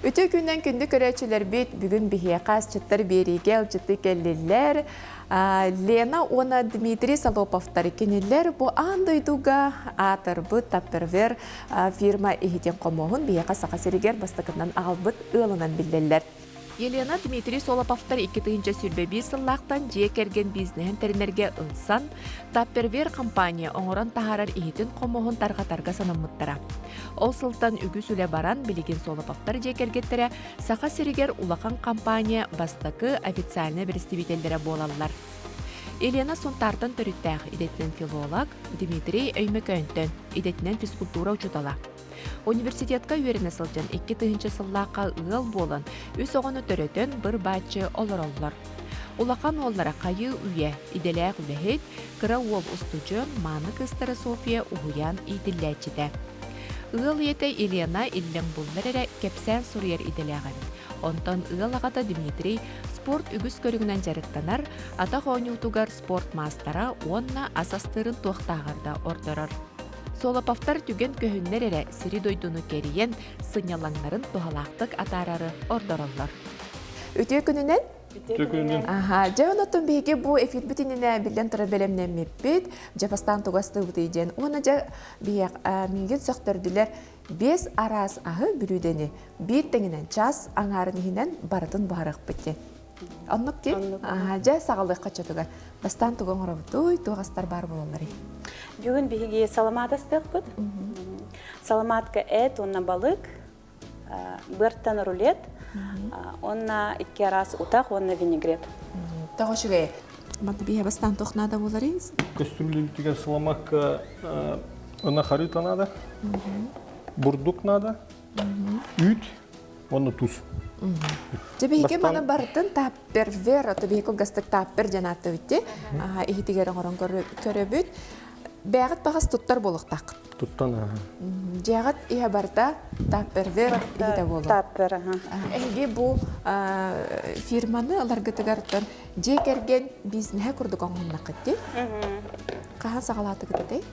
Үтүө күннэн күндү көрөөччүлэрбит, бүгүн биһиэхэ асчыттар биэриигэ ылдьыттыы кэллиллэр. Лена уонна Дмитрий Солоповтар кинилэр бу аан дойдуга аатырбыт Tupperware фирма иһитин хомуоһун биһиэхэ Саха сиригэр бастакынан аҕалбыт ыалынан биллэллэр. Елена Дмитрий Солоповтар 2021 сыллаахтан дьиэ кэргэн бизнеһин тэринэргэ ылсан, Tupperware компания оҥорон таһаарар иһитин-хомуоһун тарҕатарга санаммыттара. Ол сылтан үгүс үлэ баран, билигин Солоповтар дьиэ кэргэттэрэ Саха сиригэр улахан компания бастакы официальнай бэрэстэбиитэллэрэ буолаллар. Елена Сунтаартан төрүттээх, идэтинэн филолог, Дмитрий Өймөкөөнтөн, идэтинэн физкультура учуутала. Университетка үөрэнэ сылдьан 2000 сыллаахха ыал буолан, үс оҕону төрөтөн быр-бааччы олороллор. Улахан уоллара хайыы үйэ идэлээх үлэһит, кыра уол устудьуон, мааны кыыстара Софья уһуйаан иитиллээччитэ. Ыал ийэтэ Елена иллэҥ буллар эрэ кэпсээн суруйар идэлээх эбит. Онтон ыал аҕата Дмитрий спорт үгүс көрүҥүнэн дьарыктанар, атах оонньуутугар спорт маастара уонна ас астыырын туохтааҕар да ордорор. Солоповтар түгэн көһүннэр эрэ сири-дойдуну кэрийэн, сынньалаҥнарын туһалаахтык атаарары ордороллор. Үтүө күнүнэн! Үтүө күнүнэн! Аха, дьэ онотон биһиги бу эфирбит иннинэ биллэн турар бэлэмнэммиппит, дьэ бастаан тугу астыыбытый диэн. Уонна дьэ биһиэх миигин сөхтөрдүлэр биэс араас аһы бүлүүдэни биир тэҥинэн час аҥаарын иһинэн барытын буһарыахпыт диэн. Оннук дии. Дьэ, саҕалыахха чотугар. Бастаан тугу оҥоробутуй, туох астар баар буолалларый? Бүгүн биһиги саламаат астыахпыт. Саламаатка эт уонна балык, быартан рулет, уонна икки араас утах уонна винегрет. Тоҕо үчүгэй. Манна биһиэхэ бастаан туох наада буоларый? Көстүрүлүбүтүгэр саламаакка ынах арыыта наада, бурдук наада, үүт уонна туус. Дьэ биһиги маны барытын таппервер, ото биһиги кылгастык таппер диэн ааттыыбыт дии. Иһитигэр оҥорон көрөбүт. Бэйэҕит баҕас туттар буолуохтааххыт. Туттан аха. Дьиэҕит иһэ барыта таппервер иһитэ буолуо. Таппер, аха. Эһиги бу фирманы ыларгытыгар дьиэ кэргэн бизнеһэ курдук оҥоһуннаххыт дии. Хаһан саҕалаатыгыт этэй?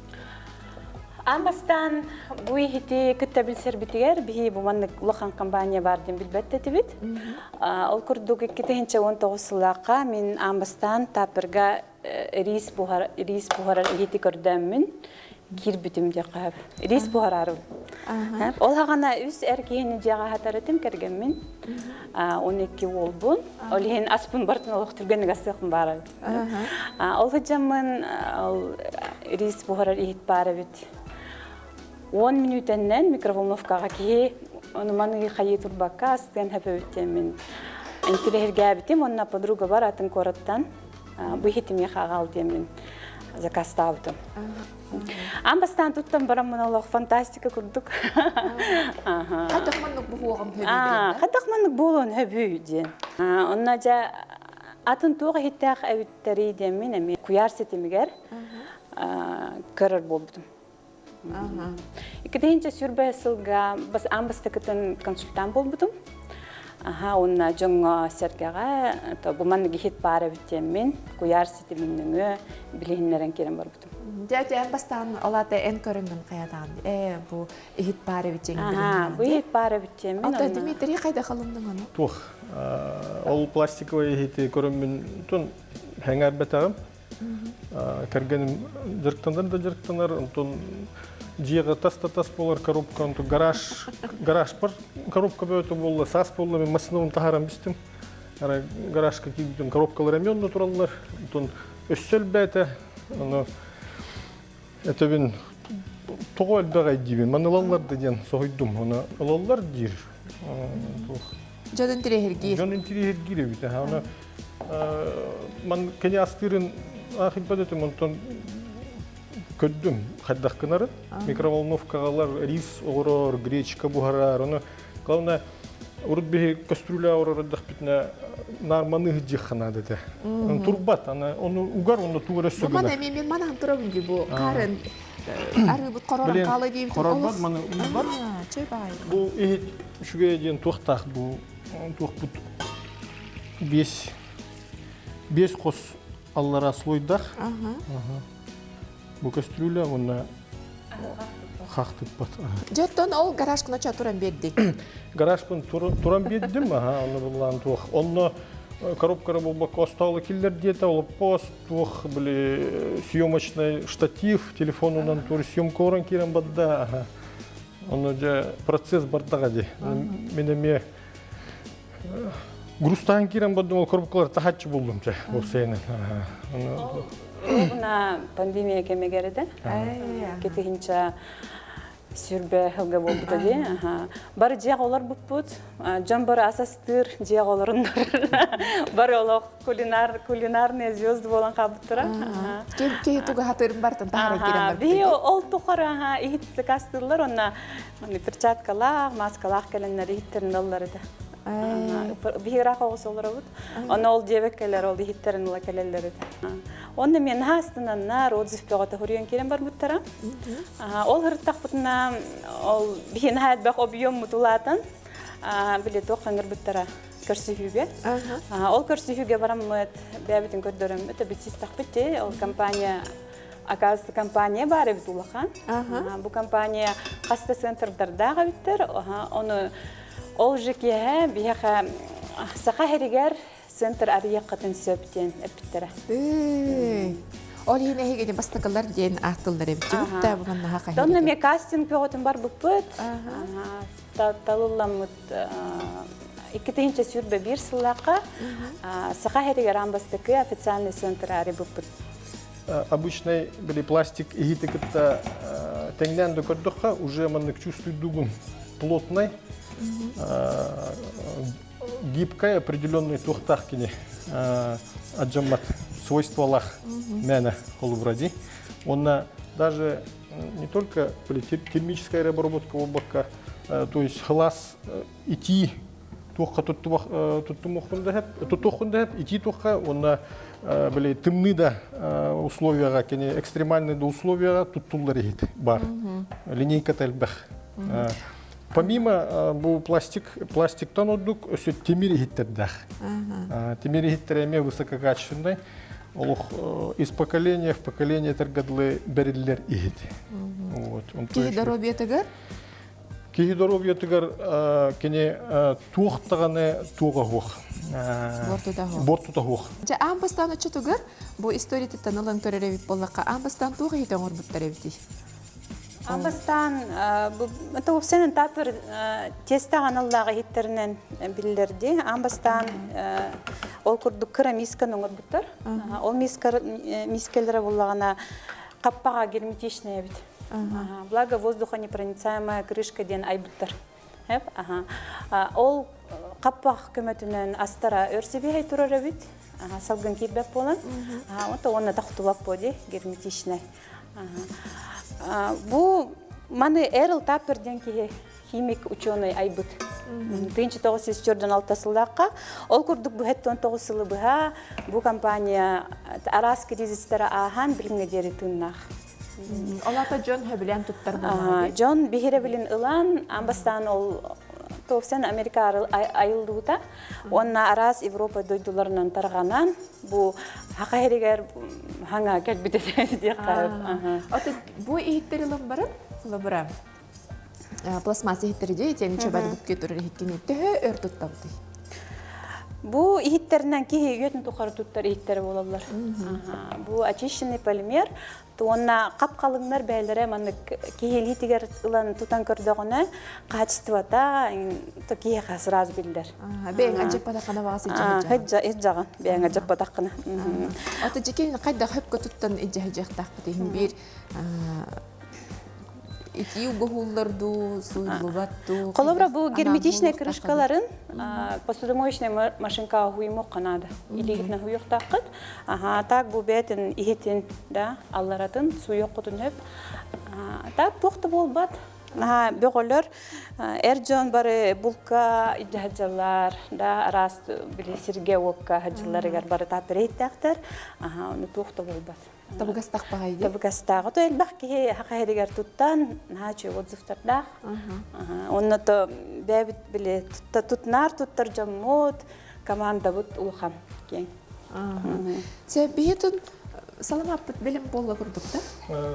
Аан бастаан бу иһити кытта билсэрбитигэр биһи бу маннык улахан компания баар диэн билбэт этибит. Ол курдук 2019 сыллаахха мин аан бастаан Тапперга рис буһар рис буһарар иһити көрдөөммүн киирбитим диэххэ сөп. Рис буһараарым. Ол хаҕана үс эр киһини дьиэҕэ аһатар этим кэргэммин. 12 уолбун. Ол иһин аспын бартын олох түргэнник астыахпын баар Ол сылдьаммын ол рис буһарар иһит баар эбит. 10 мүнүүтэннэн микроволновкаҕа киһи ону маны хайыы турбакка астыан сөп диэммин интириэһиргээбитим уонна подругабар атын куораттан бу иһити миэхэ аҕал диэммин заказтаабытым. Аан бастаан туттан бараммын олох фантастика курдук. Хайдах маннык буһуоҕум хөбүй диэн. Хайдах маннык буолуон хөбүй диэн. Онно дьэ Атын туох иһиттээх эбиттэрий диэммин эмиэ куйаар ситимигэр көрөр буолбутум. Иккитинчи сүрбэ сылга аан бастакытын консультант буолбутум. Аха, уонна дьоҥҥо сэргэҕэ то бу маннык иһит баар эбит диэммин куйаар ситимин нөҥүө билиһиннэрэн киирэн барбытым. Дьэ, эн бастаан ол аата эн көрөҥҥүн хайатаҕын ээ бу иһит баар эбит диэн Бу иһит баар эбит диэммин. Ата Дмитрий хайдах ылынныҥ ону? Туох ол пластиковай иһити көрөммүн тун хэҥээрбэтэҕим. Кэргэним дьарыктанар да дьарыктанар, онтон дьиэҕэ тас да тас буолар коробка, онтон гараж гаражпар коробка бөҕөтө буолла, саас буолла, мин массыынабын таһааран бистим. Ара гаражка киирбитим коробкалар эмиэ онно тураллар. Онтон өссө элбээтэ. Ону Этэбин тоҕо элбэҕэй диибин, маны ылаллар да диэн соһуйдум. Оны ылаллар диир. Дьон интириэһиргиир. Дьон интириэһиргиир эбит. Аны ман кини астыырын аахыйбат этим, онтон көрдүм хайдах гынарын. Микроволновкаҕалар рис оҕорор, гречка буһарар. Ону главное урут биһи көстүрүүлээх олорор эрдэхпитинэ наарманы ыһдьыахха наада этэ. Турбат, аны ону угар, онно тугу эрэ Бу маны эмиэ мен манаһан турабын дии бу харын арыыбыт хоророн хаала диэбитим Хорорбот маны уйбат. Чэй баай. Бу иһит үчүгэй диэн туохтаах бу туохпут биэс биэс хос аллара слойдах. Бу көстүрүүлэ уонна Хах тыппат. Дьэ, ол гаражкына ча туран биэрдиҥ? Гаражпын туран биэрдим, аха, онно буллаан туох. Онно коробкара буолбакка остуолу киллэр диэтэ, олоппос, туох, били, съемочный штатив, телефонунан тур съемка орон киирэн барда, аха. Онно дьэ процесс бардаҕа дии. Мин эмиэ грустаан киирэн бардым, ол коробкалар тахаччы буллум чэ, ол сайынын. Ровно пандемия кэмигэр этэ. Китиһинчэ сүрбэ сылга буолбута дии. Бары дьиэҕэ олорбуппут. Дьон бары ас астыыр дьиэҕэ олоруннар. Бары олох кулинар, кулинарные звезды буолан хаалбыттара. Ким киһи туга хатырын бартын таһара киирэн барбыт. Биһи ол тухары иһит заказтыыллар, онно перчаткалаах, маскалаах кэлэннэр иһиттерин ыллар этэ. Биһи ыраах оҕус олоробут. Онно ол диэбэккэлэр ол иһиттерин ыла кэлэллэр этэ. Онно мен хаастынаннар отзыв бөҕөтө хуруйан киирэн барбыттара. Ол ырыттахпытына ол биһин элбэх объем мутулаатан били туох хаҥырбыттара көрсүһүүгэ. Ол көрсүһүүгэ бараммыт бэйэбитин көрдөрөммүт билсистахпыт ти ол компания оказывается компания баар эбит улахан. Бу компания хаста центрдардаах эбиттэр. Ону ол же киэһэ биһиэхэ Саха сиригэр центр арыйыаххытын сөп диэн эппиттэрэ. Ол иһин эһигини бастакылар диэн ааттыллар эбит да бу маннаха хаһыы. Онно эмиэ кастинг бөҕөтүн барбыппыт. Талылламмыт 2021 сыллаахха Саха сиригэр аан бастакы официальный центр арыйбыппыт. Обычный били пластик иһити кытта тэҥнээн да көрдөххө, уже маннык чувствуйдугун плотный, гибкай определенный туохтаах кини адьаммат свойстволаах мээнэ холобура дии. Онно даже не только термическая обработка буолбакка, то есть хылаас итии туохха туттумуоххун да туттуоххун да итии туохха уонна били тымныы да условияҕа кини экстремальный да условияҕа туттуллар иһит бар линейката элбэх. Помимо бу пластик, пластиктан ордук өссө тимир иһиттердээх. Тимир иһиттэр эмиэ высококачественный. Олох из поколения в поколение этэргэ бэриллэр иһит. Вот. Киһи доруобуйатыгар? Киһи доруобуйатыгар кини туох даҕаны туоҕа суох. Бортута суох. Дьэ, аан бастаан оччотугар бу историятыттан ылан көрөр эбит буоллахха, аан бастаан туох иһит оҥорбуттар эбитий? Аан бастаан уопсайынан таапыр тиэстэҕэ аналлаах иһиттэринэн биллэрди. Аан бастаан ол курдук кыра мисканы оҥорбуттар. Ол мискэлэрэ буллаҕына хаппаҕа герметичный эбит. Благо воздухонепроницаемая крышка диэн айбыттар. Ол хаппах көмөтүнэн астара өр сибиһэй турар эбит. Салгын киирбэт буолан. Онто уонна тохтубат буо герметичный. Бу маны Эрл Таппер диэн киһи химик ученый айбыт. 1946 сыллаахха ол курдук бу 79 сылы быһа бу компания араас кризистара ааһан билиҥҥэ диэри тыыннаах. Ол ата дьон хөбүлээн туттар буоллаҕа. Дьон биһирэбилин ылан, аан бастаан ол Товсен Америка айыллыбыта. Уонна араас Европа дойдуларынан тарҕанан, бу хаха сиригэр хаҥа кэлбит диэххэ. Ото бу иһиттэр ылан баран, холобура, пластмасса иһиттери дии, тиэни чабар букке турар иһиккини төһө өр туттабытый? Бу иһиттеринэн киһи үйэтин тухары туттар иһиттэрэ буолаллар. Бу очищенный полимер уонна хап-халыҥнар бэйэлэрэ маннык киһи илиитигэр ылан тутан көрдөҕүнэ качествота то киһиэхэ сразу биллэр. Бэйэҥ адьаппатаххына баҕас илдьэ илдьэҕин бэйэҥ адьаппатаххына. Ото дьикин хайдах хөпкө туттан илдьэ сылдьыахтаахпыт иһин биир итии угуһуллар дуу, сууллубат дуу. Холобура бу герметичный крышкаларын посудомоечная машинкаҕа хуймуохха наада. Илиигитинэн хуйуохтааххыт. Аха, так бу бэйэтин иһитин да алларатын суйуоххутун сөп. Так туох да буолбат. Наһаа бөҕөлөр эр дьон бары булка илдьэ сылдьаллар, да араас били сиргэ-уокка сылдьалларыгар бары тааппыра иһиттээхтэр. Аха, ону туох да буолбат. Табыгастаах баҕайы. Табыгастаах. То элбэх киһи саха сиригэр туттан, наһаа үчүгэй отзывтардаах. Онно то бэйэбит били тутнаар туттар дьоммут, командабыт улахан киэҥ. Сэ биһитин. Саламааппыт бэлэм буолла курдук да?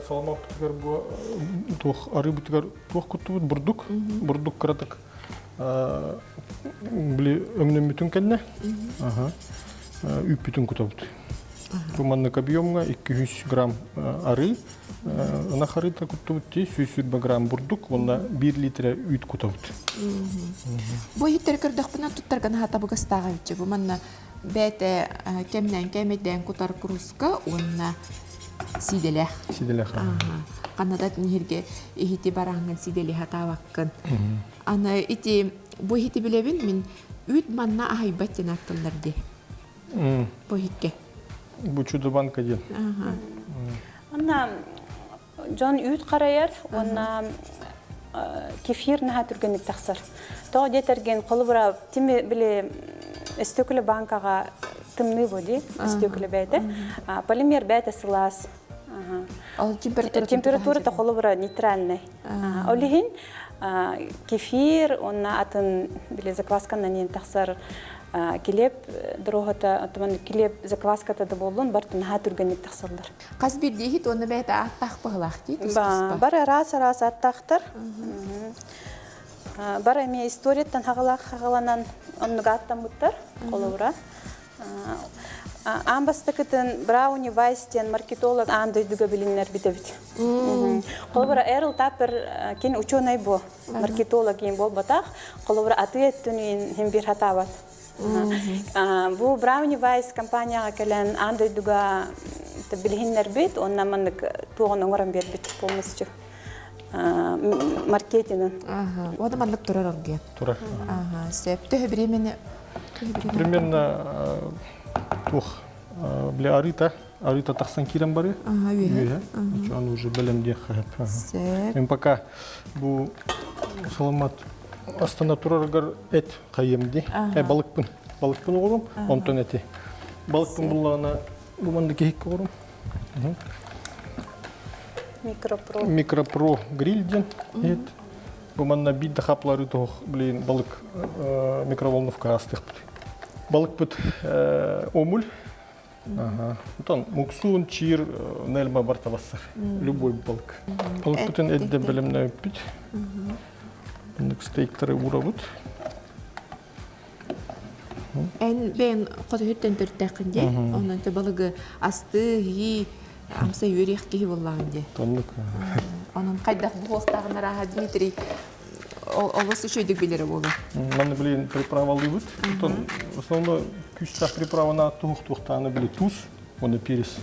Саламааппытыгар бу туох арыыбытыгар туох куттубут бурдук. Бурдук кыратык били өҥнөммүтүн кэннэ үүппүтүн кутабыт. Бу маннык объемҥа 200 грамм арыы, ынах арыыта куттубут дии, 120 грамм бурдук уонна 1 литр үүт кутабыт. Бу иһиттэри көрдөхпүнэ туттарга наһаа табыгастаах эбит. Бу манна бэйэтэ кэмнээн кээмэйдээн кутар курууска уонна сиидэлээх. Сиидэлээх. Ханна да иһиргэ иһити барааҥҥын сиидэлиһэ атаабаккын. Аны ити бу иһити билэбин мин үүт манна аһайбат диэн ааттыллар дии. Бу иһиккэ. Бу чудо-банка диэн. Онна дьон үүт харайар уонна кефир наһаа түргэнник тахсар. Тоҕо диэтэргин, холобура, тими били өстөкүлэ банкаҕа тымныы бу дии, өстөкүлэ бэйэтэ. Полимер бэйэтэ сылаас. Ол температура Температурата холобура нейтральный. Ол иһин кефир уонна атын били заквасканан иэн тахсар килиэп дороһота, отоман килиэп закваската да буоллун, барытын наһаа түргэнник тахсаллар. Хас биирдии иһит уонна бэйэтэ ааттаах быһылаах дии тус-туспа. Бары араас-араас ааттаахтар. Бары эмиэ историяттан хаҕалаах хаҕаланан оннук ааттаммыттар, холобура. Аан бастакытын Брауни Вайс диэн маркетолог аан дойдуга билиннэрбит эбит. Холобура, Эрл Таппер кин ученый бу, маркетолог иин буолбатах, холобура, атыы өттүн иин бир хатаабат. Бу Брауни Вайс компанияҕа кэлэн аан дойдуга билиһиннэрбит уонна маннык туоҕун оҥорон биэрбит полностью маркетинын. Уонна маннык турар оргуйан. Турар. Сөп. Төһө времени? Примерно туох бля арыта арыта тахсан киирэн бары. Үөһэ. Үөһэ. уже бэлэм диэххэ Сөп. Мен пока бу саламат Астана турарыгар эт хайыам дии. Э, балыкпын. Балыкпын оҕорум, онтон эти. Балыкпын буллаҕына бу маннык иһиккэ оҕорум. Микропро. Микропро гриль диэн иһит. Бу манна биир да хаплары тоһох, блин, балык микроволновкаҕа астыахпыт. Балыкпыт омуль. Онтон муксуун, чиир, нельма бар табассар. Любой балык. Балыкпытын эдде бэлэмнээбиппит. Маннык стейктары уурабыт. Эн бэйэн хотуһуттан төрүттээххин дии. Онон те балыгы асты, хии, амса үөрэх киһи буоллаҕын дии. Тоннук. Онон хайдах буолуохтааҕын арааһа Дмитрий олус үчүгэйдик билэрэ буолуо. Манна билигин приправалыыбыт. Оттон основной күүстээх приправаны туһуктуохтааны били туус уонна перец.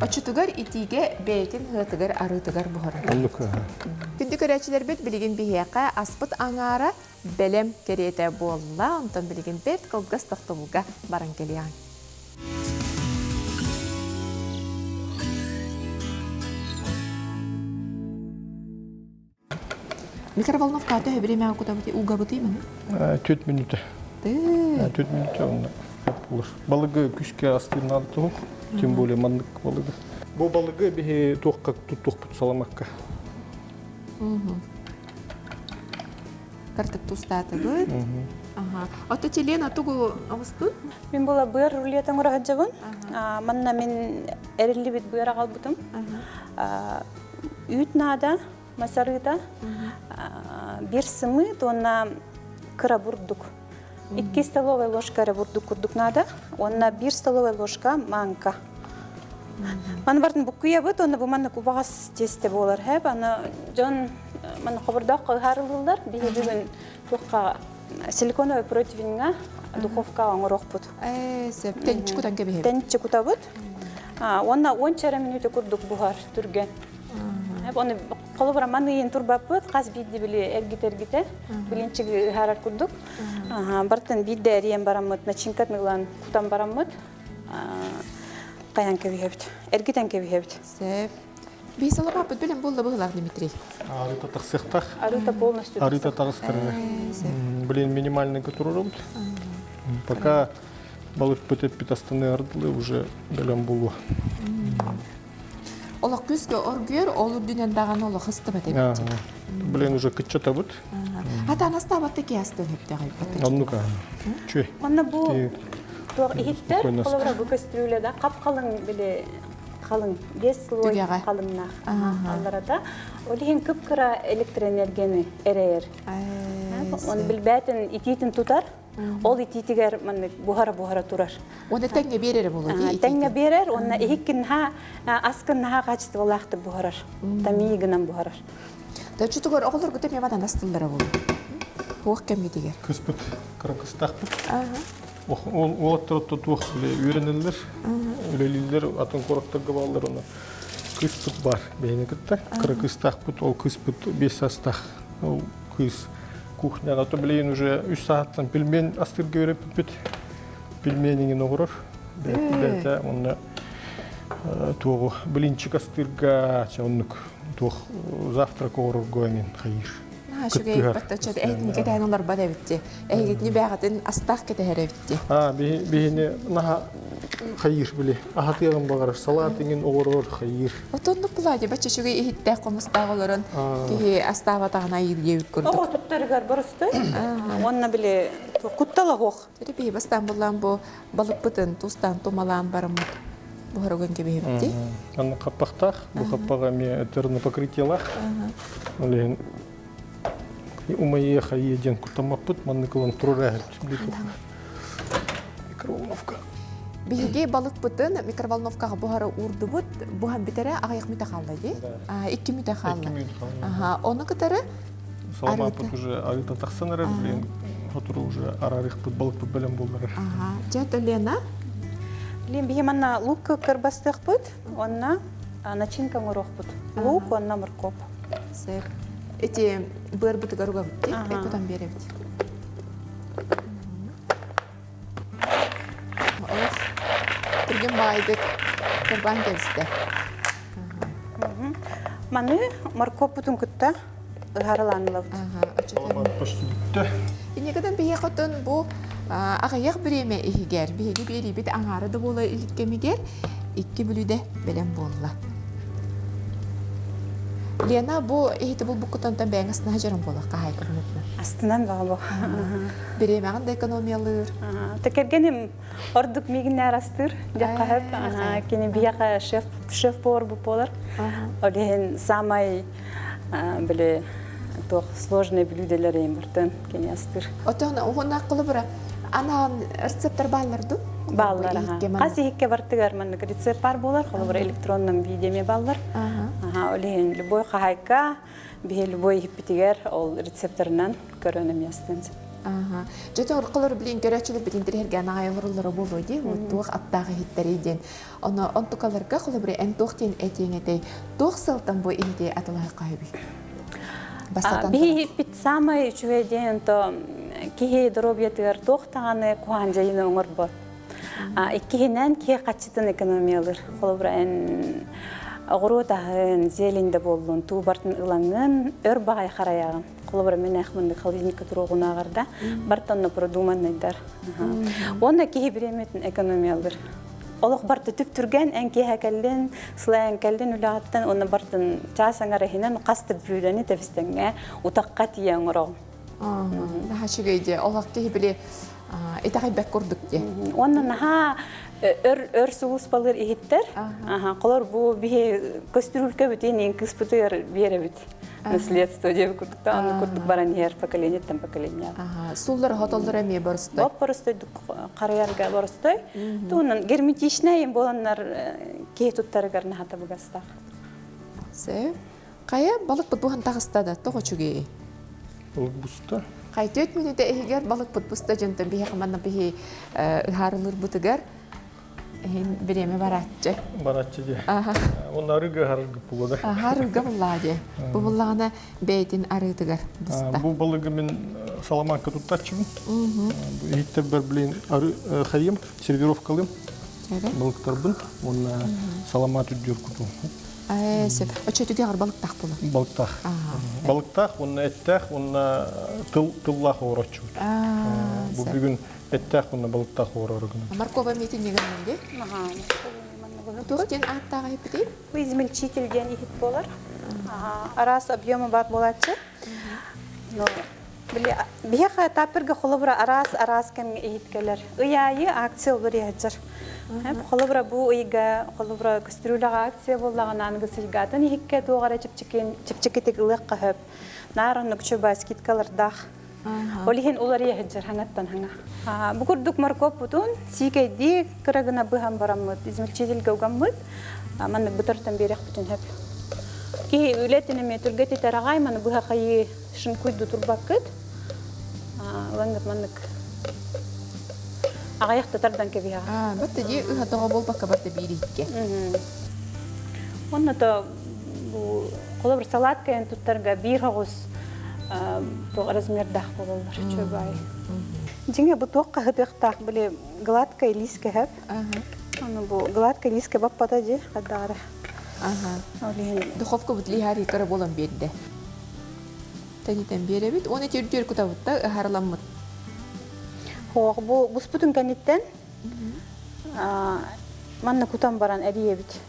Оччотугар итиигэ бэйэтин ыатыгар арыытыгар буһарар. Оннук. Күндү көрөөччүлэрбит билигин биһиэхэ аспыт аҥаара бэлэм кэриэтэ буолла. Онтон билигин бэрт кылгас тохтобулга баран кэлиэҕиҥ. Микроволновка төһө бириэмэҕэ кутабытый, угабытый маны? 4 мүнүүтэ. 4 мүнүүтэ онно булар. Балыгы күскэ астыыр наада туһук, тем более маннык балыгы. Бу балыгы биһи туохка туттуохпут саламакка. Картык тустаатыбыт. Ага. Ото Челена тугу оҕустун? Мин була быар рулет оҥоро сылдьабын. Манна мин эриллибит быар аҕалбытым. Үүт наада, мас арыыта, биир сымыыт уонна кыра бурдук. Икки столовая ложка эрэ бурдук курдук наада. Уонна биир столовая ложка манка. Маны бартын буккуйабыт, уонна бу манна кубаҕас тиэстэ буолар хэп. Аны дьон манна хобордоох ыһаарылыыллар. Биһи бүгүн туохха силиконовый противеньҥа духовкаҕа оҥоруохпут. Ээ, сөп. Тэнчи кутан кэбиһэбит. Тэнчи кутабыт. Уонна уонча эрэ мүнүүтэ курдук буһар түргэн. Оны холобура маныйын турбаппыт, хас биирди били эргит-эргитэ, билинчик ыһаарар курдук. Бартын биирдэ эриэн бараммыт, начинкатын ылан кутан бараммыт, хайан кэбиһэбит, эргитэн кэбиһэбит. Сөп. Биир салапааппыт билэн буолла быһылаах Дмитрий. Арыыта тахсыахтаах. Арыыта полностью Арыыта таҕыстарына. Блин, минимальный туруорабыт. Пока балыкпыт эппит астыныар дылы уже бэлэм буолуо. Олох күскө оргуйар, ол үрдүнэн даҕаны олох ыстыбат эбит. Блин, уже кыччатабыт. Хата анастаабатта ки астын хөптөҕөйбөт. Оннук. Чү. Онно бу Туох иһиттэр, холобура бу көстүүлэ да хап-халыҥ били халыҥ, 5 слой халыҥнаах алларата. Ол иһин кып-кыра электроэнергияны эрэйэр. Оны билбээтин итиитин тутар, ол итиитигэр маннык буһара-буһара турар. Оны тэҥҥэ биэрэр буолуо дии. Тэҥҥэ биэрэр, уонна иһиккин аскын наһаа качестволаахтык буһарар. Тамии гынан буһарар. Чутугар оҕолоргут эмиэ манан астыллара буолуо. Туох кэммитигэр? Кыспыт, кыра кыстаахпыт. Уолаттар туох үөрэнэллэр, үлэлииллэр, атын куораттарга бааллар, оны кыыспыт бар бэйэни кытта. Кыра кыыстаахпыт, ол кыыспыт 5 саастаах. Ол кыыс кухняға то билейин уже үс сааттан пельмень астырга үйреппит. Пельмениңин оҕорор. Бэйэтэ онно туоҕу блинчик астырга, оннук туох завтрак оҕорорго эҥин хайыыр. Үчүгэй баттачча эһигини кэтэһэн олорбот эбитти. Эһигитини бэҕэтин астаах кэтэһэр эбитти. А биһини наһа хайыыр били аһатыаҕын баҕарар салаат иҥин оҕорор хайыыр. Отоннук булаадьа бачча үчүгэй иһиттээх хомустаах олорон киһи астаабатаҕына айыыр диэбит курдук. Оҕо туттарыгар боростой. Уонна били куттала суох. Биһи бастаан буллаан бу балыкпытын тустаан тумалаан бараммыт буһарыгын кэбиһибитти. Анна хаппахтаах, бу хаппаҕа эмиэ тернопокрытиелаах. Ол иһин умайыы хайыы диэн куттаммаппыт, маннык ылан турар Микроволновка. Биһиги балыкпытын микроволновкаҕа буһара уурдубут, буһан бүтэрэ аҕыйах мүтэ хаалла дии. Икки мүтэ хаалла. Ону кытары Саламаппыт уже арыыта тахсан эрэр, блин, сотору уже арарыхпыт, балыкпыт бэлэм буоллар. Дьэ, Лена? Лен, биһи манна лук кырбастыахпыт, онно начинка оҥоруохпут. Лук уонна моркоп. Сэр. Эти быарбытыгар угабыт дии, кутан биэрэбит. Олох түргэн баайдык кырбаан кэбистэ. Маны моркуоппутун кытта ыһарылаан ылабыт. Почти бүттэ. Инникитин биһиэхэ оттон бу аҕыйах бириэмэ иһигэр биһиги биэриибит аҥаара да буола илик кэмигэр икки бүлүүдэ бэлэм буолла. Лена, бу иһити булбуккутан бэйэҥ астына дьарым буола хаһаайка быһыытынан. Астынан баҕа Бириэмэҕин да экономиялыыр. Кэргэним ордук миигиннээр астыыр дьаххаһып. Кини биһиэхэ шеф шеф повар буолар. Ол иһин самай били туох сложный блюдолар бартын кини астыыр. Отон уһуннаах кылыбыра анаан рецепттар бааллар ду? Бааллар. Хас иһикке бартыгар маннык рецепт бар буолар, холобура электронном видеоме бааллар. Ол иһин любой хаһайка биһи любой иһиппитигэр ол рецепторынан көрөн эмиэ астыан сөп. Дьэ орколор билин көрөөччүлэр битин тириһэргээн аҕай олороллоро буолуо дии, туох аттаах иһиттэрий диэн. Оно онтукаларга холобура эн туох диэн этиэҥ этэй, туох сылтан бу иһити атылаһыкка хөбүй? Бастатан Биһи иһиппит самай үчүгэй диэн то киһи доруобуйатыгар туох даҕаны куһаҕан дьайыыны оҥорбот. Иккиһинэн киһи хаччытын экономиялыыр. Холобура эн оҕуруот аһын, зелень да буоллун, туу бартын ылаҥҥын өр баҕайы харайаҕын. Холобура мин эх холодильникка туруоҕунааҕар да бартонно продуманныйдар. Уонна киһи бириэмэтин экономиялыыр. Олох барты түп-түргэн эн киэһэ кэллин, сылайан кэллин үлэҕиттэн уонна бартын чаас аҥара иһинэн хас да бүлүүдэни тэбистэҥҥэ утахха тиийэ оҥороҕун. Наһаа үчүгэй дии. Олох киһи били итэҕэйбэт курдук дии. Уонна наһаа өр өр сулууспалыыр иһиттэр. Холор бу биһи көстүрүлкэбитин иин кыспытыгар биэрэбит. Наследство диэби курдук аны курдук баран иһэр поколениеттан поколение. Суллар хотоллор эмиэ боростой. Боп боростой харыйарга боростой. Туунан герметичный буоланнар киһи туттарыгар наһаа табыгастаах. Сөп. Хайа балыкпыт буһан таҕыста да тоҕо үчүгэй? Балык буста. Хай 4 мүнүүтэ иһигэр балыкпыт буста дьонтон биһиэхэ манна биһи ыһаарылыырбытыгар иһин бириэмэ барааччы. Барааччы дии. Уонна арыыга арыгы буолла. Арыыга буллаа дии. Бу буллаҕына бэйэтин арыытыгар буста. Бу балыгы мин саламаакка туттааччыбын. Иһиттэрбэр блин ары хайым, сервировкалыым. Балыктарбын уонна саламаат үрдүөр кутум. Сөп. Оччотугар балыктаах буолар. Балыктаах. Балыктаах уонна эттээх уонна тыл тыллаах оҕороччубут. Бу бүгүн эттээх уонна балыктаах оҕорору гынан. Моркова миитин нигермин ди. Туох диэн ааттаах иһиппитий? Бу измельчитель диэн иһит буолар. Араас объема бар буолааччы. Но Били биһиэхэ таперга холобура араас-араас кэмҥэ иһит кэлэр. Ый аайы акция олор иһэджэр. Холобура бу ыйга холобура көстүрүүлэҕэ акция буоллаҕына аныгыс ыйга атын иһиккэ туох эрэ чэпчэкитик ылыахха сөп. Наар оннук чуба скидкалардаах. Ол иһин уларыйа сылдьар хаҥаттан хаҥа. Бу курдук моркуоппутун сиикэйдии кыра гына быһан бараммыт, измельчительгэ угаммыт, маннык бытартан биэриэхпитин сөп. Киһи үлэтин эмиэ түргэтитэр аҕай, маны быһа хайыы шинкуйду турбаккыт. Ылаҥҥыт маннык аҕыйахта тардан кэбиһэҕит. Бат дии ыһа тоҕо буолбакка барда биир икки. Онно то бу холобур салат кайын туттарга биир хоҕус туох размердаах буолаллар чөбай. Дьиҥэ бу туох хаһытыахтаах били гладкая лиискэ хөп. Ону бу гладкая лиискэ баппата дии хаддаара. Духовка бут лиһари кыра буолан биэрдэ. Тэнитэн биэрэбит. Уонна түрдүөр кутабытта ыһарыламмыт. Хоох бу буспутун кэнниттэн манна кутан баран эрийэбит.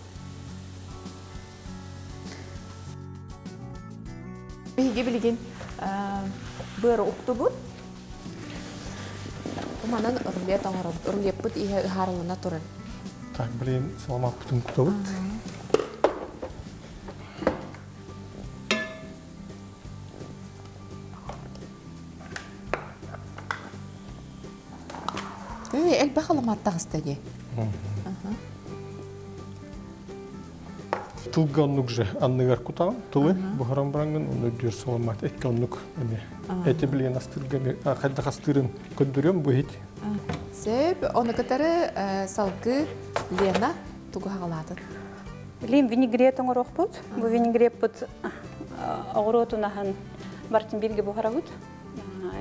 Биһиги билигин быары уктубут. Манан рулет оҥоробут. Рулеппыт иһэ ыһаарылана турар. Так, блин, саламаппытын кутабыт. Элбэх аламаат таҕыста дии. Тылга оннук же анныгар кутаҕын, тылы буһаран бараҥҥын онно үрдүөр саламаат эккэ оннук эмиэ. Эти билигин астыырга хайдах астыырын көрдөрүөм бу иһит. Сөп, ону кытары салгыы Лена тугу хаҕалаатын? Билим винегрет оҥоруохпут. Бу винегреппут оҕуруотун аһын бартын бииргэ буһарабыт.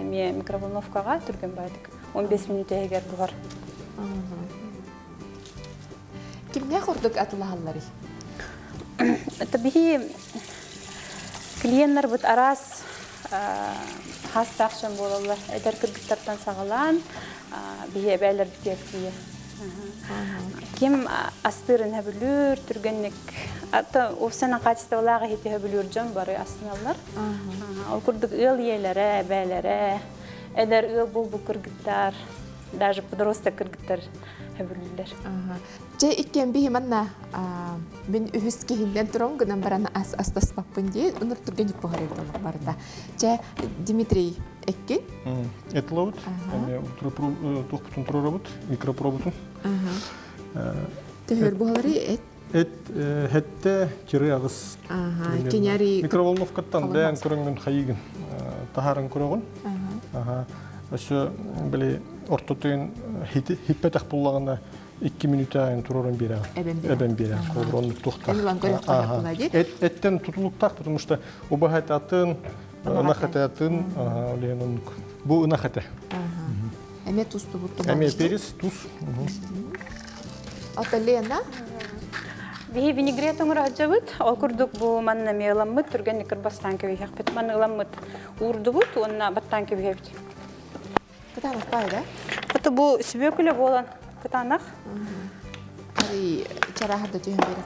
Эмиэ микроволновкаҕа түргэн баайдык 15 мүнүүтэ иһигэр буһар. Кимнээх ордук атылаһалларый? Это биһи клиеннарбыт араас хаастаах дьон буолаллар. Эдэр кыргыттартан саҕалаан биһи эбээлэрбитигэр тиийэ. Ким астыырын сөбүлүүр, түргэнник уопсайынан хаачыстыбалаах иһити сөбүлүүр дьон бары астыналлар. Ол курдук ыал ийэлэрэ, эбээлэрэ, эдэр ыал буолбут кыргыттар, даже подросток кыргыттар сөбүлүүллэр. Дьэ иккиэн биһи манна мин үһүс киһиннэн туран гынан баран ас астаспаппын дии ыныр түргэнник буһар эбит барыта. Чэ Дмитрий эккин? Этлоут, туохпутун туруорабыт, микропробутун. Төһөр буһалары эт? Эт хетте тире аҕыс. Киняри Микроволновкаттан бэйэн көрөҥгүн хайыгын таһааран көрөҕүн. Өссө били ортотуйун хиппетэх буллаҕына 2 мүнүүтэ айан туруоран биэрэҕин. Эбэн биэрэҕин. Холобур оннук туохтаах. Эттен тутулуктаах, потому что убаһа атын, ынах этэ атын, олен оннук. Бу ынах этэ. Эмиэ тустубут. Эмиэ перец, туз. Ата Лена? Биһи винегрет оҥоро сылдьабыт. Ол курдук бу манна эмиэ ыламмыт, түргэнник кырбастаан кэбиһиэхпит. Манна ыламмыт уурдубут уонна баттаан кэбиһэбит. Кытаанах баай да? Это бу сүбөкүлэ буолан кытаанах. Арый чарааһарда түһэн биэрэ.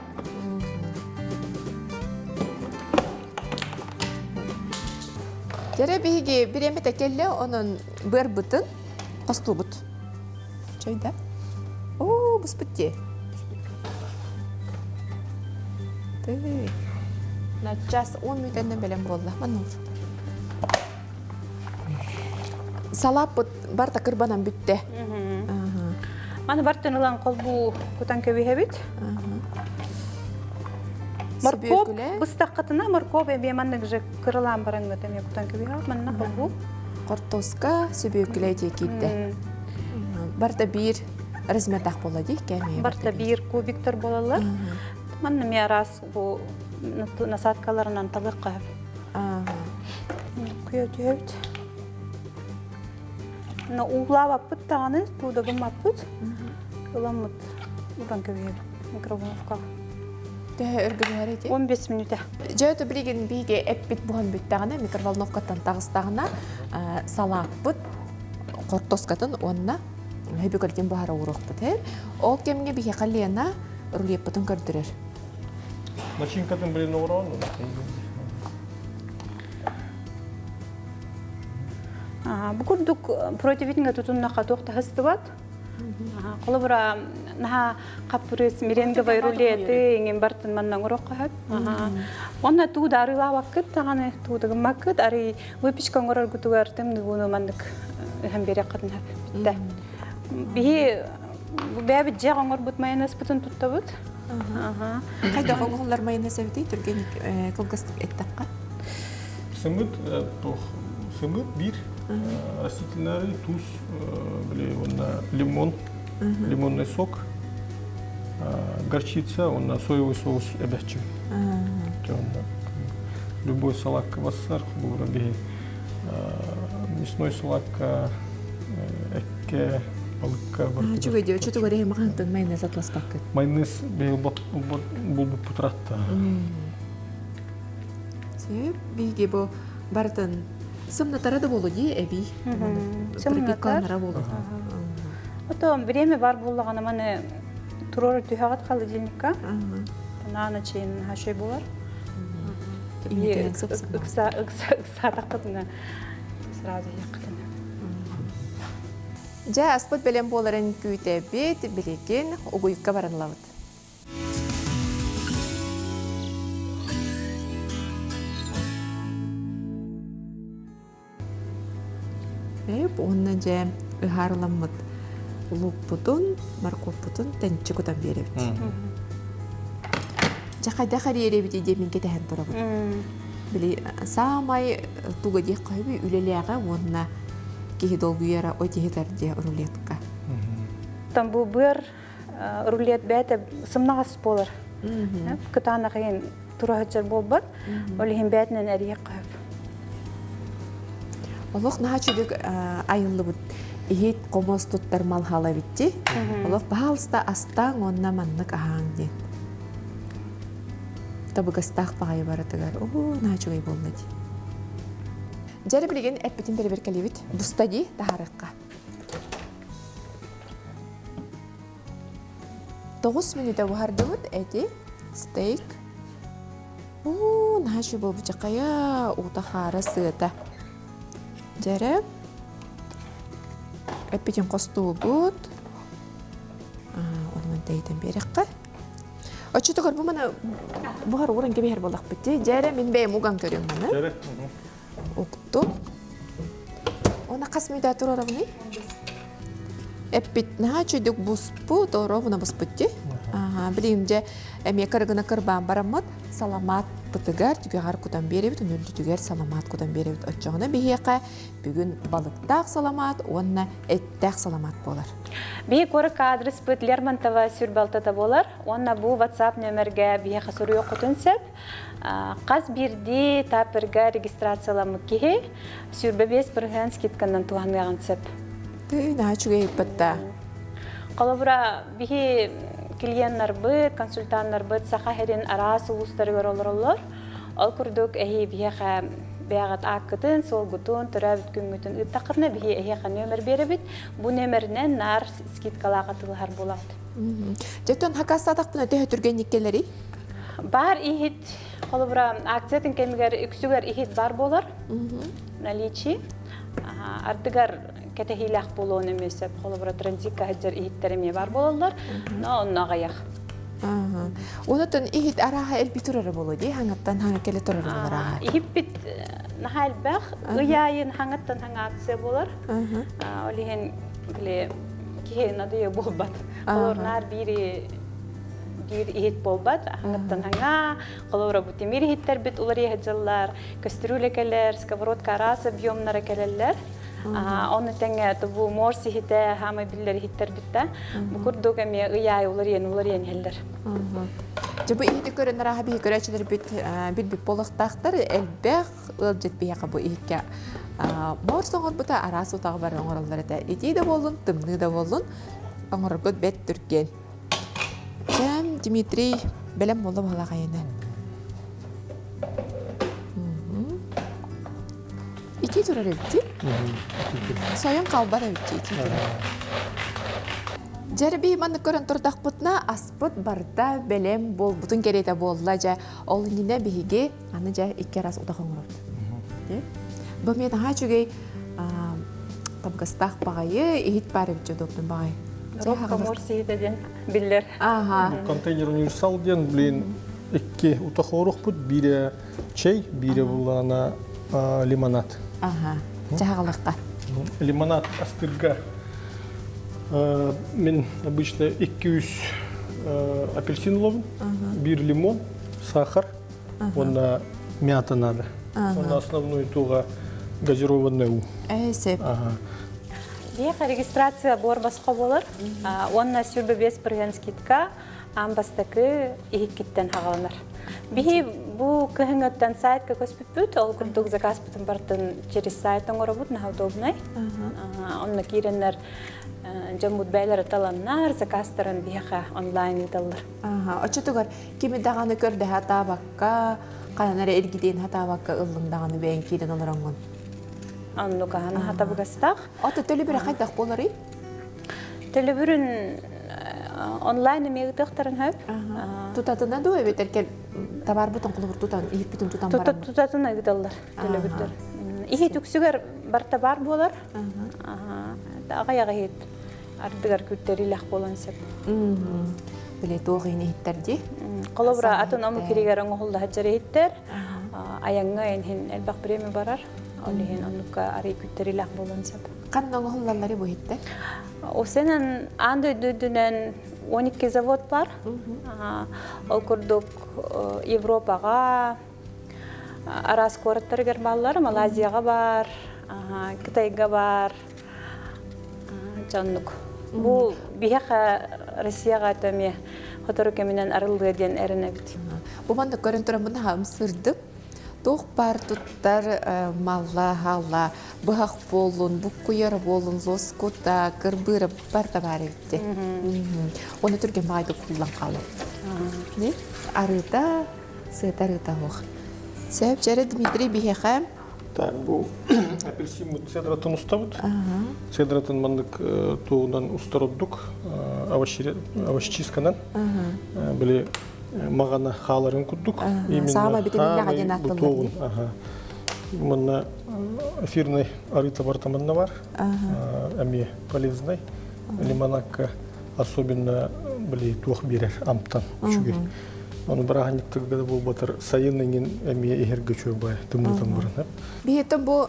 Дьэрэ биһиги бириэмэтэ кэллэ, онон быарбытын хостуубут. Чой да? Оо, буспут дии. Тый. Наччас 10 мүнүүтэннэн бэлэм буолла. Маннуур. Салааппыт барта кырбанан бүттэ. Маны бартын ылан холбуу кутан кэбиһэбит. Моркуоп быстаххытына моркуоп эмиэ маннык же кыралаан бараҥҥыт эмиэ кутан кэбиһэҕит манна холбуу. Хортуоска сүбүөкүлэ дии киирдэ. Барта биир размердаах буолла дии кээмэйэ. Барта биир кубиктар буолаллар. Манна эмиэ араас бу насадкаларынан талыахха сөп. Куйа түһэбит. Но уулаабаппыт даҕаны, тууда гыммаппыт. Ыламмыт уран кэбиһэбит микроволновкаҕа. Төһө өргө буһар эти? 15 мүнүүтэ. Дьэ, өтө билигин биһиги эппит буһан бүттэҕинэ, микроволновкаттан таҕыстаҕына, салааппыт хортуоскатын уонна хөбүкөлтүн буһара ууруохпут. Ол кэмҥэ биһиэхэ Лена рулеппытын көрдөрөр. Начинкатын блин оҥороон. Бу курдук противитингэ тутуннахха туох да хыстыбат. Холобура, наһаа хаппырыыс меренговай рулеты иҥин бартын манна оҥоруохха сөп. Онно туу да арыылаабаккыт даҕаны, туу да гыммаккыт, арый выпечка оҥороргутугар тымныгууну маннык ыһан биэриэххитин сөп. Бүттэ. Биһи бэйэбит дьиэ оҥорбут майонезпытын туттабыт. Хайдах оҥоһуллар майонез эбитий? Түргэн кылгастык эттэххэ. Сымыт туох сымыт биир растительный туус били уонна лимон лимонный сок горчица уонна соевый соус эбэччи любой салакка бассар холобура биһи мясной салакка экке балыкка Чугай диэ, чутугар эһи махантан майонез атласпаккыт. Майонез булбуппут ратта. Сөп, биһиги бу барытын сымнатара да болу дии эбии. Сымнатар. болу. Потом время бар буллаҕына маны туруору түһэҕит холодильникка. На ночь хашой болар. Ыкса ыкса ыксаатаххытына сразу яққытына. Дьэ, аспыт бэлэм буоларын күүтэбит, билигин угуйка баранлабыт. Эп уонна дьэ ыһаарыламмыт луукпутун, моркуоппутун тэнчи кутан биэрэбит. Дьэ хайдах эриэрэбит диэмин кэтэһэн турабыт. Били саамай туга диэххэ сөбүй үлэлээҕэ уонна киһи долгуйара отиһитар диэ рулетка. Там бу быар рулет бэйэтэ сымнаҕас буолар. Кытаанах иһин тура сылдьар буолбат. Ол иһин бэйэтинэн эрийиэххэ сөп. Олох наһаа үчүгэй айыллыбыт иһит хомос туттар малхала эбитти. Олох баһаалыста астааҥ уонна маннык аһааҥ диэн. Табыгастаах баҕайы барытыгар. Оо, наһаа үчүгэй буолла дии. Дьэ билигин эппитин бэрэбиэркэлиибит. Буста дии таһаарыахха. 9 мүнүүтэ буһардыбыт эти, стейк. Уу, наһаа үчүгэй буолбут хайа, уута хаара сыата. Дьэрэ, эппитин хостуубут. Онон тэйитэн биэрэххэ. Оччотугар бу маны буһар ууран кэбиһэр буоллахпыт дии. Дьэрэ, мин бэйэм уган көрүөм маны. Дьэрэ. Уктум. Уонна хас мүнүүтэ туруорабыный? Эппит наһаа үчүгдүк буспут, оруобуна буспут дии. Аха, билигин дьэ эмиэ кыргына кырбаан бараммыт саламаат бытыгар түгэҕэр кутан биэрэбит, уну үрдүтүгэр саламаат кутан биэрэбит. Оччоҕуна биһиэхэ бүгүн балыктаах саламаат уонна эттээх саламаат буолар. Биһи куоракка аадырыспыт Лермонтова сүр балтата буолар уонна бу WhatsApp нөмергэ биһиэхэ суруйуоххутун сөп. Хас биирдии таперга регистрацияламмыт киһи 25% скидканан туһаныаҕын сөп. Тыы, наһаа үчүгэй ыппытта. Холобура, биһи клиеннарбыт, консультаннарбыт Саха сирин араас улуустарыгар олороллор. Ол курдук эһи биһиэхэ бэйэҕит ааккытын, суолгутун, төрөөбүт күҥҥүтүн ыыттаххытына биһи эһиэхэ нүөмэр биэрэбит. Бу нүөмэринэн наар скидкалаах атыылаһар буолаҕыт. Дьэ, хакаастаатахпына төһө түргэнник кэлэрий? Бар иһит, холобура, акциятын кэмигэр үксүгэр иһит бар буолар, наличии. Ардыгар кэтэһиилээх буолуон эмиэ сөп. Холобура, транзитка сылдьар иһиттэр эмиэ бар буолаллар, но онно аҕыйах. Онотон иһит арааһа элби турара буолуо дии, хаҥаттан хаҥа кэлэ турара буолар ааһа. Иһиппит наһаа элбэх, ый аайын хаҥаттан хаҥа акция буолар. Ол иһин били киһи надыйа буолбат. Олор наар биири биир иһит буолбат, хаҥаттан хаҥа, холобура бу тимир иһиттэрбит уларыйа сылдьаллар, көстүрүүлэ кэлэр, сковородка араас объемнара кэлэллэр. Ону тэҥэ бу морс иһитэ, хаамай биллэр иһиттэрбит да. Бу курдук эмиэ ый аайы уларыйан уларыйан иһэллэр. Дьэ бу иһити көрөн арааһа биһи көрөөччүлэрбит билбит буолуохтаахтар элбэх ыалдьыт биһиэхэ бу иһиккэ морс оҥорбута араас утаҕы бары оҥороллор этэ. Итии да буоллун, тымныы да буоллун оҥороргут бэрт түргэн. Чэм, Дмитрий, бэлэм буолла баһылаах айаны. Итии турар эбит Сойон хаалбат эбит итии турар. Дьэрби маннык көрөн турдахпытына аспыт барда бэлэм буолбутун кэриэтэ буолла дьэ ол иннинэ биһиги аны дьэ икки раз утах оҥоробут. Бу мен наһаа үчүгэй. Табыгастаах баҕайы, иһит баар эбит удобный баҕайы. Комор сиһитэ диэн биллэр. Ага. Контейнер универсал диэн, блин, икки утах оорухпут, биирэ чэй, биирэ буллаана лимонад. Ага. Чаһаҕалыкка. Лимонад астырга мен обычно 200 апельсин ловын, бир лимон, сахар, уонна мята надо. Уонна основной туга газированный уу. Сөп. Биһиэхэ регистрация буор босхо буолар. Уонна сүрбэ 5% скидка аан бастакы иһиккиттэн хаҕаланар. Биһи бу кыһыҥҥыттан сайтка көспүппүт, ол курдук заказпытын бартын через сайт оҥоробут, наһаа удобнай. Онно киирэннэр дьоммут бэйэлэрэ таланнар, заказтарын биһиэхэ онлайн ыыталлар. Оччотугар кими даҕаны көрдөһө атаабакка, ханан эрэ эргитиэн хатаабакка ыллыҥ даҕаны бэйэҥ киирэн олороҥҥун. Оннук аһан хатабыгастаах. Ото төлөбүрэ хайдах буоларый? Төлөбүрүн онлайн эмиэ ыытыахтарын сөп. Тутатына дуо эбэтэр кэл табаарбытын холобур тутан, иһиппитин тутан баран? Тутатына ыыталлар төлөбүрдэр. Иһит үксүгэр барта баар буолар. Аҕыйах иһит ардыгар күттерилэх буолан сөп. Били туох иһин иһиттэр дии? Холобура атын омук иригэр оҥоһулла сылдьар иһиттэр. Айаҥҥа иһин элбэх бириэмэ барар. Ол иһин оннукка арый күттерилэх буолан сөп. Ханна оҥоһуллаллары бу иһиттэр? Осенан аан дойду үрдүнэн 12 завод бар. Ол курдук Европаҕа араас куораттарыгар бааллар, Малайзияҕа бар, Кытайга бар, дьоннук. Бу биһиэхэ Россияҕа эмиэ сотору кэминэн арыллыа диэн эрэнэбит. Бу маннык көрөн тураммын хаамсырдым. Туох баар туттар малла, хаалла, быһах буоллун, буккуйар буоллун, лоскута, кырбыыра барыта баар эбит. Оны түргэн баҕайдык куллан хаалар. Арыыта, сыата арыыта суох. Сөп, чэрэ Дмитрий биһиэхэ Так, бу апельсин цедратын устабыт. Цедратын маннык туунан устар ордук овощечистканан. Били маҕана хааларын курдук. Саама витаминнаҕа диэн аатталлар. Манна эфирный арыыта барыта манна бар. Эмиэ полезный. Лимонадка особенно били туох биэрэр амтан үчүгэй. Ону бырааһынньыктарга да буолбатар сайын эҥин эмиэ иһэргэ үчүгэй тымныытан баран. Биһиэтэ бу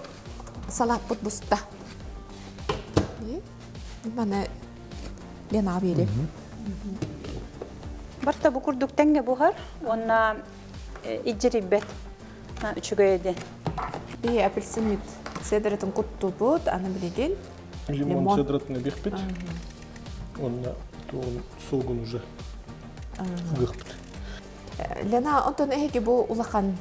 салааппыт буста. Маны Лена биэрим. Барта бу курдук тэҥҥэ буһар уонна идьирийбэт үчүгэй диэн. Биһи апельсин цедратын куттубут, аны билигин лимон цедратын эбихпит. Уонна туон сугун уже ыгыхпыт. Лена, онтон эһиги бу улахан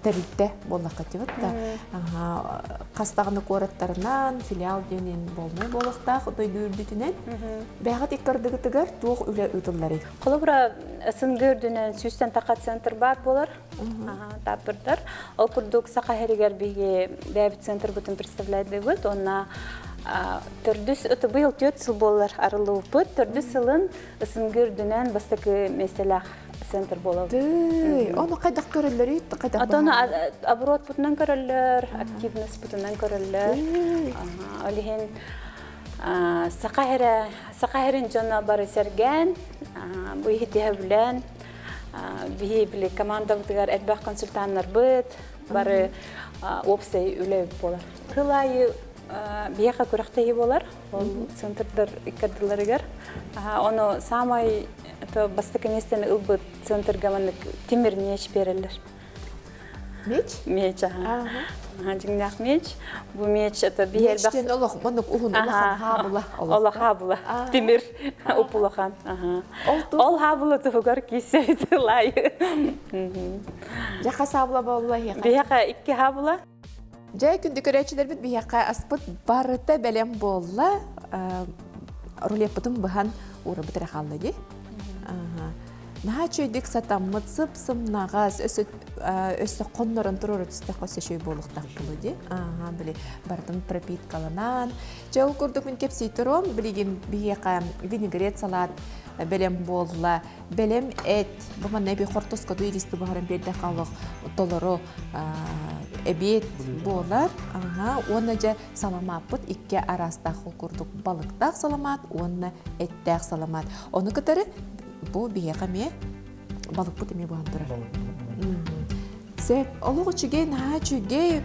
тэрилтэ буоллахха тибит да хас даҕаны куораттарынан филиал диэнин болнай буолуохтаах дойду үрдүтүнэн бэйэҕит иккардыгытыгар туох үлэ ыытылларый? Холобура, СНГ үрдүнэн сүүстэн таха центр баар буолар, тааппырдар. Ол курдук Саха сиригэр биһиги бэйэбит центрбытын представляйдыыбыт уонна төрдүс быйыл түөрт сыл буолар арыллыбыппыт. Төрдүс сылын СНГ үрдүнэн бастакы миэстэлээх центр буолабыт. Ону хайдах көрөллөрүй? Хайдах Отону оборотпутунан көрөллөр, активностьпутунан көрөллөр. Ол иһин саха эрэ саха эрин дьоно бары сэргээн, бу иһитиһэ билэн, биһи били командабытыгар элбэх консультаннарбыт, бары уопсай үлэ буолар. Сыл аайы биһиэхэ күрэхтэһии буолар, ол центрдар иккардыларыгар. Ону самай бастакы миэстэни ылбыт центрга маннык тимир меч береллер. Меч? Меч, ага. Дьиҥнээх меч. Бу меч это биһи элбэх... Олох маннык уһун улахан хаабыла. Олох хаабыла. Тимир уп-улахан. Ол хаабыла туһугар киисэбит ылайы. Дьэ хас хаабыла буолла эһиэхэ? Биһиэхэ икки хаабыла. Дьэ, күндү көрөөччүлэрбит биһиэхэ аспыт барыта бэлэм буолла. Рулеппытын быһан уурабыт эрэ хаалла дии. Наһаа үчүгэйдик сатаммыт, сып-сымнаҕас, өссө өссө хоннорон туруора түстэххэ өссө үчүгэй буолуохтаах буолуо дии. Ааһа, били барытын пропиткаланан. Дьэ, ол курдук мин кэпсии туруом. Билигин биһиэхэ винегрет салаат бэлэм буолла. Бэлэм эт. Бу манна эби хортоскоду илисти буһаран биэрдэххэ олох толору эбиэт буолар. Аха, уонна дьэ саламааппыт икки араастаах ол курдук балыктаах саламаат уонна эттээх саламаат. Ону кытары бу биһиэхэ эмиэ балыкпыт эмиэ буһан турар. Сөп, олох үчүгэй, наһаа үчүгэй.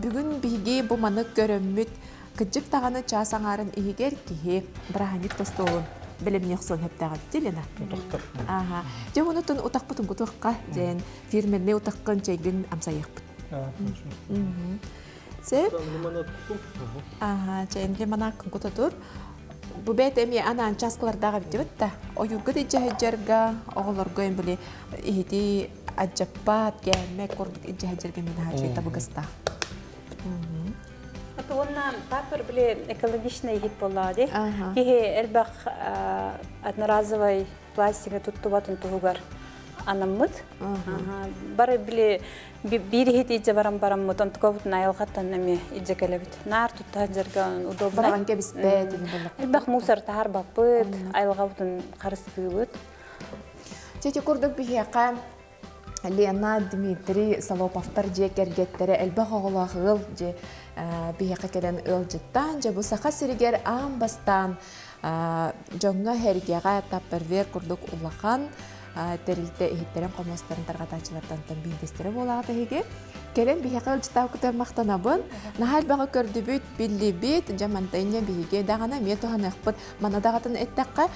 Бүгүн биһиги бу маны көрөммүт кыдьык даҕаны чаас аҥаарын иһигэр киһи бырааһынньык тостуолун бэлэмниэх сон сөптөөх эбит Лена. Утахтар. Ааха. Дьэ онутун утахпытын кутуохха диэн фирменный утаххын чэйгин амсайыахпыт. Сөп. Ааха, чэйин лимонадкын кута тур. Бу бэйэтэ эмиэ анаан чааскылардаах эбит да. Ойуурга да дьэһэдьэргэ, оҕолорго эм били иһити адьаппаат, кээммэт курдук дьэһэдьэргэ мин хаачый табыгастаах. Уонна папыр били экологичный иһит буоллаҕа дии. Киһи элбэх одноразовый пластигы туттубатын туһугар анаммыт. Бары били биир иһит илдьэ баран бараммыт, онтукабытын айылҕаттан эмиэ илдьэ кэлэбит. Наар тутта сылдьарга удобно. Баран кэбиспэт ини буоллах. Элбэх мусор таһаарбаппыт, айылҕабытын харыстыыбыт. Чэчи курдук биһиэхэ Лена, Дмитрий Солоповтар дьиэ кэргэттэрэ элбэх оҕолоох ыал дьиэ биһиэхэ кэлэн ыалдьыттаан, дьэ бу Саха сиригэр аан бастаан дьоҥҥо-сэргэҕэ Таппервер курдук улахан тэрилтэ иһиттэрин-хомуостарын тарҕатааччылартан биирдэстэрэ буолаҕыт эһиги. Кэлэн биһиэхэ ыалдьыттаабыккытыгар махтанабын. Наһаа элбэҕи көрдүбүт, биллибит. Дьэ мантайня биһиги даҕаны эмиэ туһаныахпыт. Манна даҕатын эттэххэ,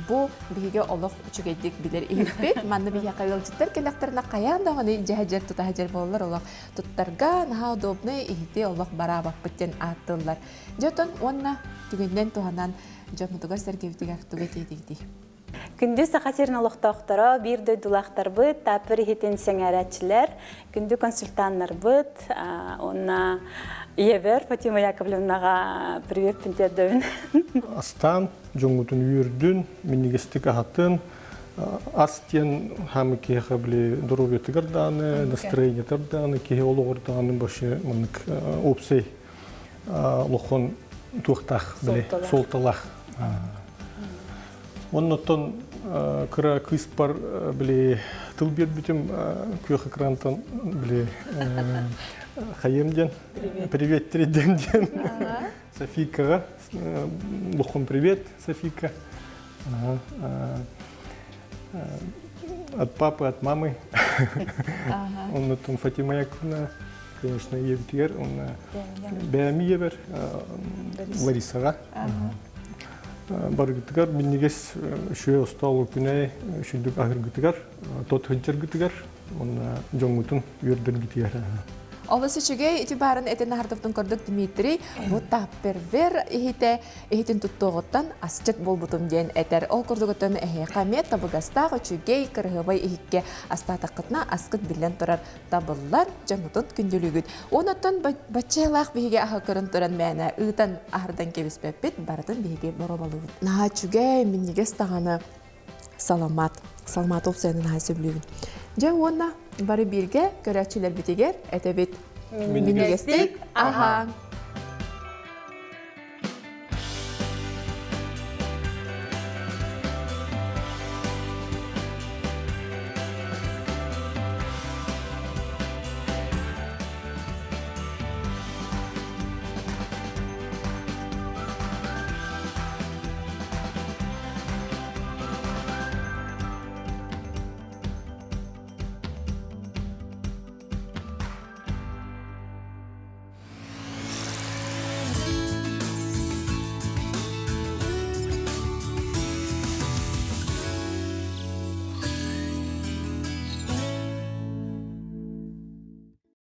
бу биһиги олох үчүгэйдик билэр иһиппит. Манна биһиэхэ ыалдьыттар кэлэхтэринэ хайаан даҕаны дьэһэ-дьэр тутаһа-дьэр буоллар олох туттарга наһаа удобный иһити олох бараабаппыт диэн ааттыыллар. Дьэ отон уонна түгэнинэн туһанан дьоммутугар-сэргэбитигэр тугу этиэтигитий? Күндү Саха сирин олохтоохторо, биир дойдулаахтарбыт, тааппыр иһитин сэҥээрээччилэр, күндү консультаннарбыт, уонна ийэбэр Фатима Яковлевнаҕа привет тиэрдэбин. Астаан, дьоҥҥутун үөрдүн, минньигэстик аһатын, ас диэн хаамы киһиэхэ били доруобуйатыгар даҕаны, настроениетыгар даҕаны, киһи олоҕор даҕаны вообще маннык опсай олохон туохтаах били суолталаах. Оннуттан кыра кыыспар били тыл биэрбитим күөх экрантан били хайыам диэн привет диэн диэн Софикаҕа лохун привет Софика от папы от мамы оннуттан Фатима Яковлевна конечно ийэбитигэр уонна бэйэм ийэбэр Ларисаҕа барыгытыгар минньигэс үчүгэй остуол күнэ үчүгдүк аһыргытыгар тот сылдьаргытыгар уонна дьоҥҥутун үөрдэргитигэр Олус үчүгэй ити баарын этин аһардыбытын көрдүк Дмитрий бу таппервер иһитэ иһитин туттуоҕуттан асчыт буолбутум диэн этэр. Ол курдугуттан эһиэхэ эмиэ табыгастаах үчүгэй кырыһыбай иһиккэ астаатаххытына аскыт биллэн турар табыллар, дьоҥҥутун күндүлүүгүт. Онуттан баччалаах биһиги аһа көрөн туран мээнэ ыытан аһардан кэбиспэппит, барытын биһиги боруобалыыбыт. Наһаа үчүгэй, минньигэс даҕаны саламаат. Саламаат опцияны наһаа сөбүлүүбүн. Дьэ уонна бары бииргэ көрөөччүлэрбитигэр этэбит. Минньигэстик аһаан!